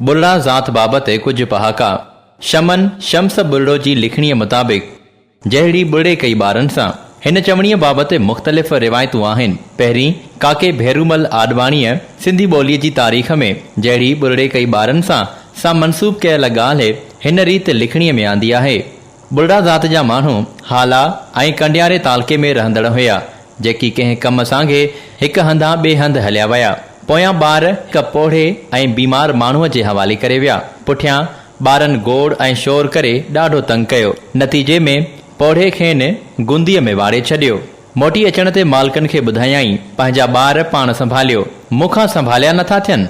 ٻرڙا ذات بابت ڪجهه پهاڪا، شمن شمس ٻرڙو جي لکڻيء مطابق، جهڙي ٻرڙي ڪئي ٻارن سان. هن چوڻيء بابت مختلف روايتون آهن. پهرين ڪاڪي ڀيرومل آڏواڻيء سنڌي ٻوليء جي تاريخ ۾ جهڙي ٻرڙي ڪئي ٻارن سان سان منسوب ڪيل ڳالهه هن ريت لکڻيء ۾ آندي آهي. ٻرڙا ذات جا ماڻهو هالا ۽ ڪنڊياري تعلقي ۾ رهندڙ هيا. جيڪي ڪنهن ڪم سانگي هڪ هنڌان ٻئي هنڌ هليا ويا. پويان ٻار هڪ پوڙهي ۽ بيمار ماڻهوء جي حوالي ڪري ويا. پٺيان ٻارن گوڙ ۽ شور ڪري ڏاڍو تنگ ڪيو. نتيجي ۾ پوڙهي کين گنديء ۾ واڙي ڇڏيو. موٽي اچڻ تي مالڪن کي ٻڌايائين، پنهنجا ٻار پاڻ سنڀاليو. مون کان سنڀاليا نٿا ٿين.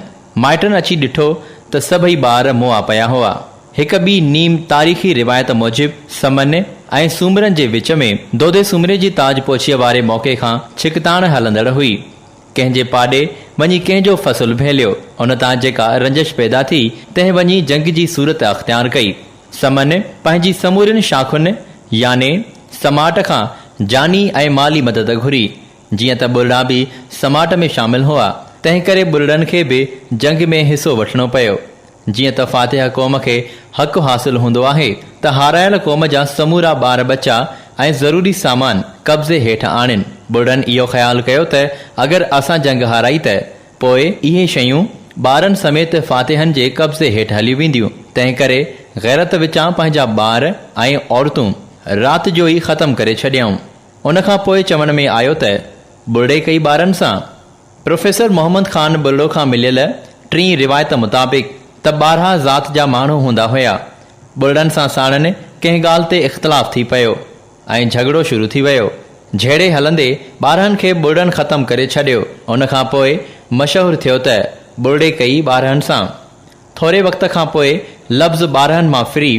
مائٽن اچي ڏٺو ته سڀئي ٻار مئا پيا هئا. هڪ ٻي نيم تاريخي روايت موجب سمن ۽ سومرن جي وچ ۾ دودي سومري جي تاج پوڇيء واري موقعي کان ڇڪتاڻ هلندڙ هئي. ڪنهن جي پاڏي وڃي ڪنهن جو فصل ڀيليو. ان تان جيڪا رنجش پيدا ٿي، تنهن وڃي جنگ جي صورت اختيار ڪئي. سمن پنهنجي سمورين شاخن يعني سماٽ کان جاني ۽ مالي مدد گهري. جيئن ته ٻرڙا به سماٽ ۾ شامل هئا، تنهنڪري ٻرڙن کي به جنگ ۾ حصو وٺڻو پيو. جيئن ته فاتح قوم کي حق حاصل هوندو آهي ته هارايل قوم جا سمورا ٻار ٻچا ۽ ضروري سامان قبضي هيٺ آڻين. ٻرڙن اهو خيال ڪيو ته اگر اسان جنگ هارائي ته پوء اهي شيون ٻارن سميت فاتحن جي قبضي هيٺ هليون وينديون، تنهنڪري غيرت وچان پنهنجا ٻار ۽ عورتون رات جو ئي ختم ڪري ڇڏيائون. ان کان پوء چوڻ ۾ آيو ته ٻرڙي ڪئي ٻارن سان. پروفيسر محمد خان ٻرڙو کان مليل ٽين روايت مطابق ته ٻارها ذات جا ماڻهو هوندا هيا. ٻرڙن سان ساڻن ڪنهن ڳالهه تي اختلاف ٿي پيو ۽ جهڳڙو شروع ٿي ويو. جهيڙي هلندي ٻارهن کي ٻرڙن ختم ڪري ڇڏيو. ان کان پوء مشهور ٿيو ته ٻرڙي ڪئي ٻارهن سان. ٿوري وقت کان پوء لفظ ٻارهن مان ڦري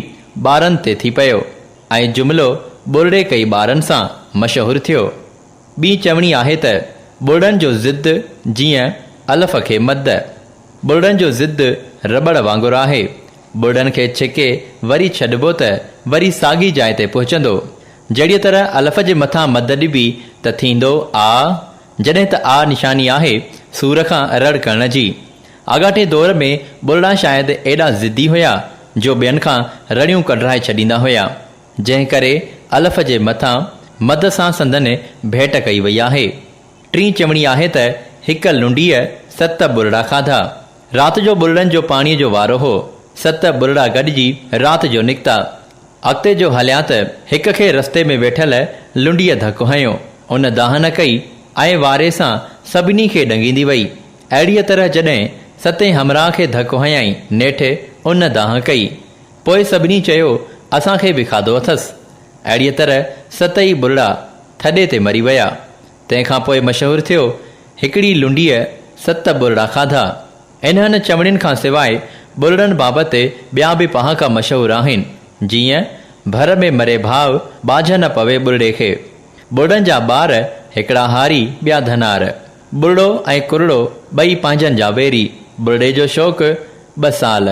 ٻارن تي ٿي پيو. ۽ جملو ٻرڙي ڪئي ٻارن سان مشهور ٿيو. ٻي چوڻي آهي ته ٻرڙن جو ضد جيئن الف کي مد. ٻرڙن جو ضد رٻڙ وانگر آهي. ٻرڙن کي ڇڪي وري ڇڏبو ته وري ساڳي جاء تي پهچندو. جهڙيء طرح الف جي مٿان مد ڏبي ته ٿيندو آ، جڏهن ته آ نشاني آهي سور کان رڙ ڪرڻ جي. آڳاٽي دور ۾ ٻرڙا شايد ايڏا ضدي هيا جو ٻين کان رڙيون ڪڍرائي ڇڏيندا هيا، جنهن ڪري الف جي مٿان مد سان سندن ڀيٽ ڪئي وئي آهي. ٽين چوڻي آهي ته هڪ لنڊيء ست ٻرڙا کاڌا. رات جو ٻرڙن جو پاڻيء جو وارو هو. ست ٻرڙا گڏجي رات جو نڪتا. اڳتي جو هليا ته هڪ کي رستي ۾ ويٺل لنڊيء ڌڪ هنيو. ان دانهن ڪئي ۽ واري سان سڀني کي ڏنگيندي وئي. اهڙيء طرح جڏهن ستين همراهه کي ڌڪ هنيائين، نيٺ ان دانهن ڪئي. پوء سڀني چيو، اسان کي به کاڌو اٿس. اهڙيء طرح ست ئي ٻرڙا ٿڏي تي مري ويا. تنهن کان پوء مشهور ٿيو، هڪڙي لنڊيء ست ٻرڙا کاڌا. انهن چوڻين کان سواء ٻرڙن بابت ٻيا به پهاڪا مشهور آهن، جيئن، ڀر ۾ مري ڀاء، ٻاجهه نه پوي ٻرڙي کي. ٻرڙن جا ٻار، هڪڙا هاري، ٻيا ڌنار. ٻرڙو ۽ ڪرڙو ٻئي پنهنجن جا ويري. ٻرڙي جو شوق ٻه سال.